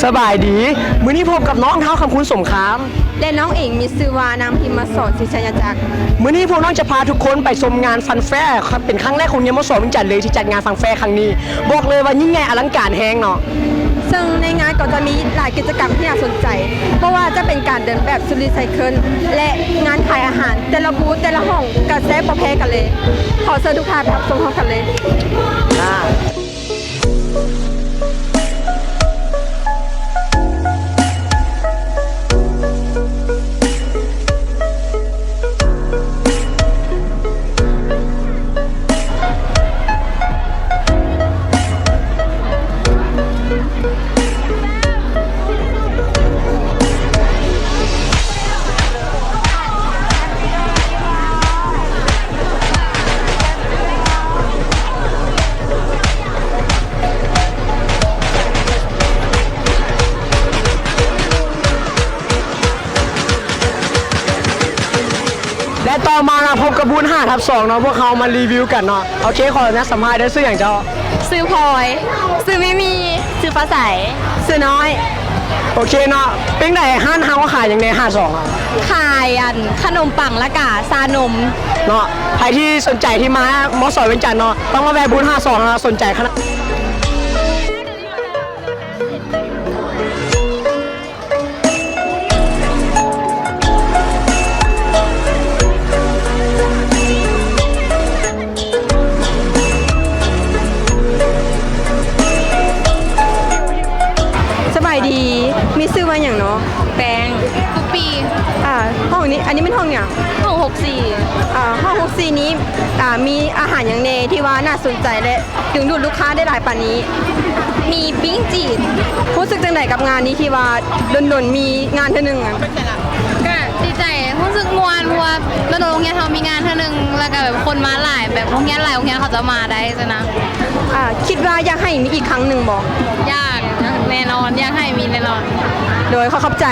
ສະບາຍດີ ມື້ນີ້ພົບກັບນ້ອງທ້າວຄຳຄູນສົງຄາມ ແລະ ນ້ອງເອງມີຊື່ວ່ານາງພິມມະສອນ ສິດຊະຍາຈັກ. ມື້ນີ້ພວກນ້ອງຈະພາທຸກຄົນໄປຊົມງານຟັນແຟ ເປັນຄັ້ງແລກຂອງໂຮງຮຽນ ມສ ວຽງຈັນເລີຍ ທີ່ຈັດງານຟັນແຟຄັ້ງນີ້ ບອກເລີຍວ່າຍິ່ງໃຫຍ່ອະລັງການແຮງເນາະ. ເຊິ່ງໃນງານກໍຈະມີຫຼາຍກິດຈະກຳທີ່ໜ້າສົນໃຈ ບໍ່ວ່າຈະເປັນການເດີນແບບຊຸດຣີໄຊເຄິນ ແລະ ງານຂາຍອາຫານ ແຕ່ລະບູດ ແຕ່ລະຫ້ອງກະແຊບບໍ່ແພ້ກັນເລີຍ. ຂໍເຊີນທຸກທ່ານໄປຮັບຊົມພ້ອມກັນເລີຍ. ແລະ ຕໍ່ມາເນາະ ພົບກັບບູດຫ້າທັບສອງເນາະ ພວກເຮົາມາຣີວິວກັນເນາະ. ໂອເຄ ຂໍອະນຸຍາດສຳພາດເດີ ຊື່ຫຍັງເຈົ້າ? ຊື່ພອຍ. ຊື່ມີມີ. ຊື່ຟ້າໃສ. ຊື່ນ້ອຍ. ໂອເຄເນາະ ເປັນໃດຮ້ານເຮົາຂາຍຫຍັງແດ່ ຫ້າສອງ? ຂາຍອັນຂະໜົມປັງ ແລ້ວກະຊານົມເນາະ. ໃຜທີ່ສົນໃຈທີ່ມາ ມສ ວຽງຈັນເນາະ ຕ້ອງມາແວ່ບູດຫ້າສອງເນາະ ສົນໃຈຂະໜາດ. ສະບາຍດີ ມີຊື່ວ່າຫຍັງເນາະ? ແປ້ງ. ປຸກປີ. ອ່າ ຫ້ອງນີ້ ອັນນີ້ແມ່ນຫ້ອງຫຍັງ? ຫ້ອງຫົກສີ່. ອ່າ ຫ້ອງຫົກສີ່ນີ້ ອ່າ ມີອາຫານຫຍັງແດ່ທີ່ວ່າໜ້າສົນໃຈ ແລະ ດຶງດູດລູກຄ້າໄດ້ຫຼາຍປານນີ້? ມີປີ້ງຈີນ. ຮູ້ສຶກຈັ່ງໃດກັບງານນີ້ ທີ່ວ່າດົນໆມີງານເທື່ອໜຶ່ງ? ກະດີໃຈ ຮູ້ສຶກມ່ວນ ເພາະວ່າດົນໆໂຮງຮຽນເຮົາມີງານເທື່ອໜຶ່ງ ແລ້ວກະແບບຄົນມາຫຼາຍ ແບບໂຮງຮຽນຫຼາຍໂຮງຮຽນເຂົາຈະມາໄດ້ຊີ້ນະ. ອ່າ ຄິດວ່າຢາກໃຫ້ມີອີກຄັ້ງໜຶ່ງບໍ່? ຢາກ ແນ່ນອນ ຢາກໃຫ້ມີແນ່ນອນ. ໂດຍ ຂໍຂອບໃຈ.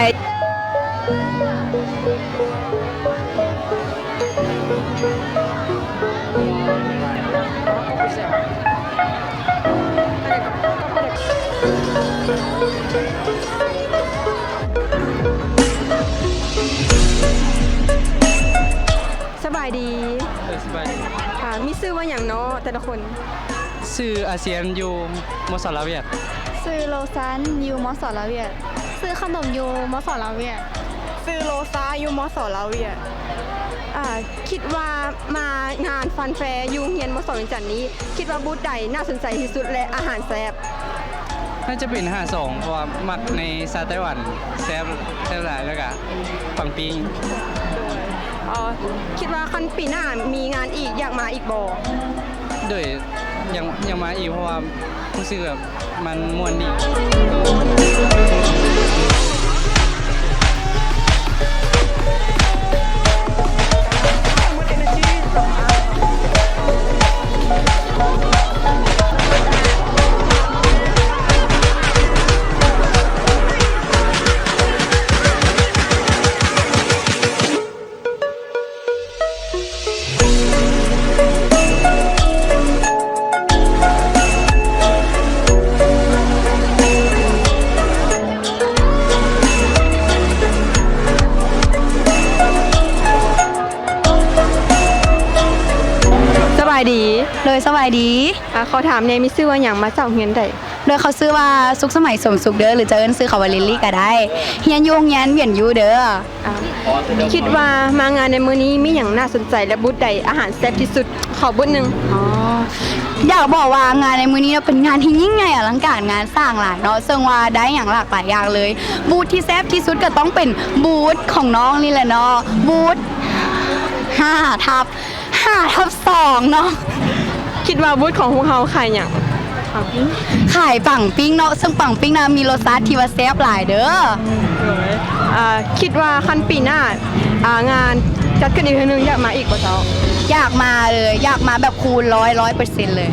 ສະບາຍດີ. ເອີ ສະບາຍດີ. ອ່າ ມີຊື່ວ່າຫຍັງເນາະ ແຕ່ລະຄົນ? ຊື່ອາຊຽນ ຢູ່ ມສ ລາວຫວຽດ. ຊື່ໂລຊານ ຢູ່ ມສ ລາວຫວຽດ. ຊື່ຂະໜົມ ຢູ່ ມສ ລາວຫວຽດ. ຊື່ໂລຊາ ຢູ່ ມສ ລາວຫວຽດ. ອ່າ ຄິດວ່າມາງານຟັນແຟຢູ່ໂຮງຮຽນ ມສ ວຽງຈັນນີ້ ຄິດວ່າບູດໃດໜ້າສົນໃຈທີ່ສຸດ ແລະ ອາຫານແຊບ? ໜ້າຈະເປັນຫ້າສອງ ເພາະວ່າມັກໃນຊາໄຕ້ຫວັນ ແຊບ ແຊບຫຼາຍ ແລ້ວກະປັງປີ້ງ. ເອີ ຄິດວ່າຄັນປີໜ້າມີງານອີກ ຢາກມາອີກບໍ່? ໂດຍ ຢາກ ຢາກມາອີກ ເພາະວ່າຮູ້ສຶກແບບ ມັນມ່ວນດີ. ສະບາຍດີ. ໂດຍ ສະບາຍດີ. ອ່າ ຂໍຖາມແດ່ ມີຊື່ວ່າຫຍັງ? ມາຈາກໂຮງຮຽນໃດ? ໂດຍ ເຂົາຊື່ວ່າ ສຸກສະໄໝ ສົມສຸກເດີ ຫຼືຈະເອີ້ນຊື່ເຂົາວ່າ ລິລລີ ກະໄດ້. ຮຽນຢູ່ໂຮງຮຽນຫວຽນຢູເດີ. ອ່າ ຄິດວ່າມາງານໃນມື້ນີ້ມີຫຍັງໜ້າສົນໃຈ ແລະ ບູດໃດອາຫານແຊບທີ່ສຸດ? ຂໍບູດໜຶ່ງ. ອໍ ຢາກບອກວ່າງານໃນມື້ນີ້ເນາະ ເປັນງານທີ່ຍິ່ງໃຫຍ່ອະລັງການງານສ້າງຫຼາຍເນາະ ເຊິ່ງວ່າໄດ້ຫຍັງຫຼາກຫຼາຍຢ່າງເລີຍ. ບູດທີ່ແຊບທີ່ສຸດກະຕ້ອງເປັນບູດຂອງນ້ອງນີ້ແຫຼະເນາະ ບູດຫ້າທັບ ຫ້າທັບສອງເນາະ. ຄິດວ່າບູດຂອງພວກເຮົາຂາຍຫຍັງ? ຂາຍປັງປີ້ງເນາະ ເຊິ່ງປັງປີ້ງນະມີລົດຊາດທີ່ວ່າແຊບຫຼາຍເດີ. ໂດຍ ອ່າ ຄິດວ່າຄັນປີໜ້າ ອ່າ ງານຈັດຂຶ້ນອີກເທື່ອໜຶ່ງ ຢາກມາອີກບໍ່ເຈົ້າ? ຢາກມາເລີຍ ຢາກມາແບບຄູນຮ້ອຍ ຮ້ອຍເປີເຊັນເລີຍ.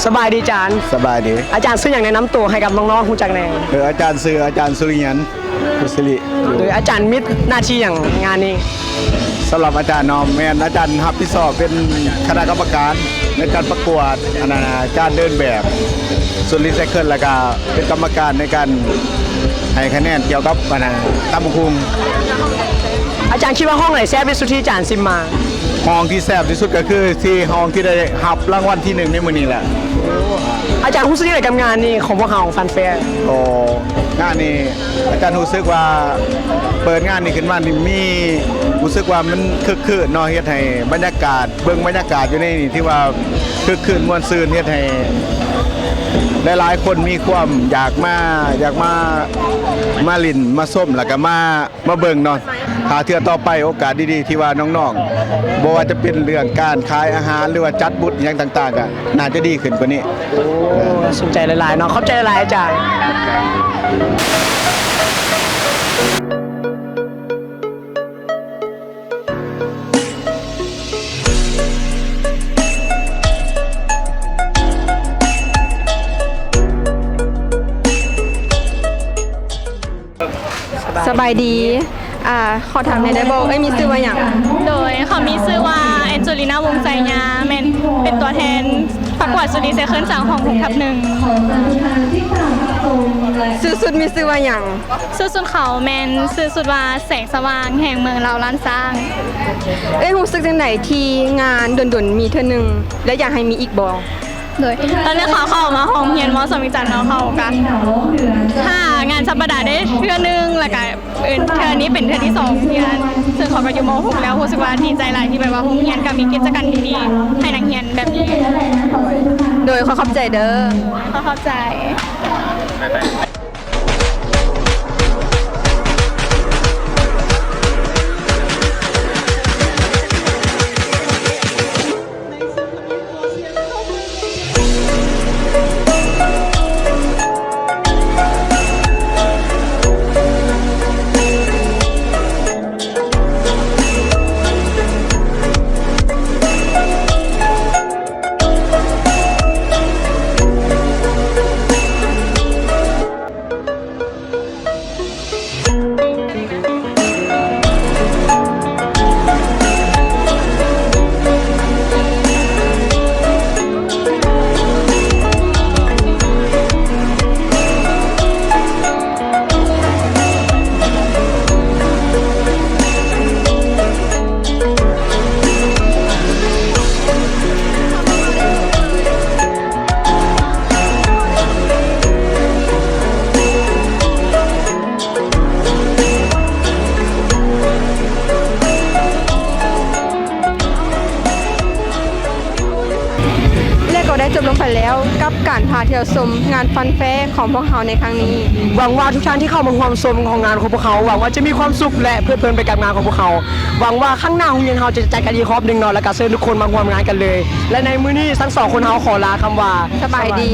ສະບາຍດີອາຈານ. ສະບາຍດີ. ອາຈານຊື່ຫຍັງ ແນະນຳໂຕໃຫ້ກັບນ້ອງໆຮູ້ຈັກແດ່? ເອີ ອາຈານຊື່ອາຈານສຸລິຍັນ ພູສິລິ. ໂດຍອາຈານມີໜ້າທີ່ຫຍັງງານນີ້? ສຳລັບອາຈານເນາະ ແມ່ນອາຈານຮັບຜິດຊອບເປັນຄະນະກຳມະການໃນການປະກວດ ອັນນັ້ນນະ ການເດີນແບບຊຸດຣີໄຊເຄິນ ແລ້ວກະເປັນກຳມະການໃນການໃຫ້ຄະແນນກ່ຽວກັບ ອັນນັ້ນ ຕຳບັກຫຸ່ງ. ອາຈານຄິດວ່າຫ້ອງໃດແຊບທີ່ສຸດທີ່ອາຈານຊິມມາ? ຫ້ອງທີ່ແຊບທີ່ສຸດກໍຄືທີ່ ຫ້ອງທີ່ໄດ້ຮັບລາງວັນທີໜຶ່ງໃນມື້ນີ້ແຫຼະ. ອາຈານຮູ້ສຶກຈັ່ງໃດກັບງານນີ້ຂອງພວກເຮົາ ຟັນແຟ? ໂອ້ ງານນີ້ ອາຈານຮູ້ສຶກວ່າເປີດງານນີ້ຂຶ້ນມານີ້ມີ ຮູ້ສຶກວ່າມັນຄຶກຄື້ນເນາະ ເຮັດໃຫ້ບັນຍາກາດ ເບິ່ງບັນຍາກາດຢູ່ໃນນີ້ ຖືວ່າຄຶກຄື້ນມ່ວນຊື່ນ ເຮັດໃຫ້ຫຼາຍໆຄົນມີຄວາມຢາກມາ ຢາກມາ ມາຫຼິ້ນ ມາຊົມ ແລ້ວກໍມາ ມາເບິ່ງເນາະ. ຖ້າເທື່ອຕໍ່ໄປໂອກາດດີໆ ທີ່ວ່ານ້ອງໆ ບໍ່ວ່າຈະເປັນເລື່ອງການຂາຍອາຫານ ຫຼືວ່າຈັດບຸດຫຍັງຕ່າງໆ ກໍໜ້າຈະດີຂຶ້ນກວ່ານີ້. ໂອ້ ສົນໃຈຫຼາຍໆເນາະ. ຂອບໃຈຫຼາຍໆອາຈານ. ສະບາຍດີ. ອ່າ ຂໍຖາມແດ່ໄດ້ບໍ່ ເອື້ອຍມີຊື່ວ່າຫຍັງ? ໂດຍ ເຂົາມີຊື່ວ່າ ແອນໂຈລີນາ ວົງໄຊຍາ ແມ່ນເປັນຕົວແທນປະກວດຊຸດຣີໄຊເຄິນຈາກຫ້ອງຫົກທັບໜຶ່ງ. ຊື່ຊຸດມີຊື່ວ່າຫຍັງ? ຊື່ຊຸດເຂົາແມ່ນຊື່ຊຸດວ່າ ແສງສະຫວ່າງແຫ່ງເມືອງລາວລ້ານຊ້າງ. ເອື້ອຍຮູ້ສຶກຈັ່ງໃດທີ່ງານດົນໆມີເທື່ອໜຶ່ງ ແລະ ຢາກໃຫ້ມີອີກບໍ່? ໂດຍ ຕອນນັ້ນເຂົາເຂົ້າມາໂຮງຮຽນ ມ.ສອງ ວຽງຈັນເນາະ ເຂົາກະຫາງານສັບປະດາໄດ້ເທື່ອໜຶ່ງ ແລ້ວກະເທື່ອນີ້ເປັນເທື່ອທີສອງເທື່ອ ເຊິ່ງເຂົາກະຢູ່ ມ.ຫົກ ແລ້ວ ຮູ້ສຶກວ່າດີໃຈຫຼາຍທີ່ແບບວ່າໂຮງຮຽນກະມີກິດຈະກຳດີໆໃຫ້ນັກຮຽນແບບນີ້. ໂດຍ ຂໍຂອບໃຈເດີ. ຂໍຂອບໃຈ. ແລະກໍໄດ້ຈົບລົງໄປແລ້ວກັບການພາທ່ຽວຊົມງານຟັນແຟຂອງພວກເຮົາໃນຄັ້ງນີ້. ຫວັງວ່າທຸກທ່ານທີ່ເຂົ້າມາຮ່ວມຊົມຂອງງານຂອງພວກເຮົາ ຫວັງວ່າຈະມີຄວາມສຸກ ແລະ ເພີດເພີນໄປກັບງານຂອງພວກເຮົາ. ຫວັງວ່າຄັ້ງໜ້າໂຮງຮຽນເຮົາຈະຈັດກັນອີກຮອບໜຶ່ງເນາະ ແລ້ວກໍເຊີນທຸກຄົນມາຮ່ວມງານກັນເລີຍ. ແລະ ໃນມື້ນີ້ທັງສອງຄົນເຮົາຂໍລາຄຳວ່າ ສະບາຍດີ.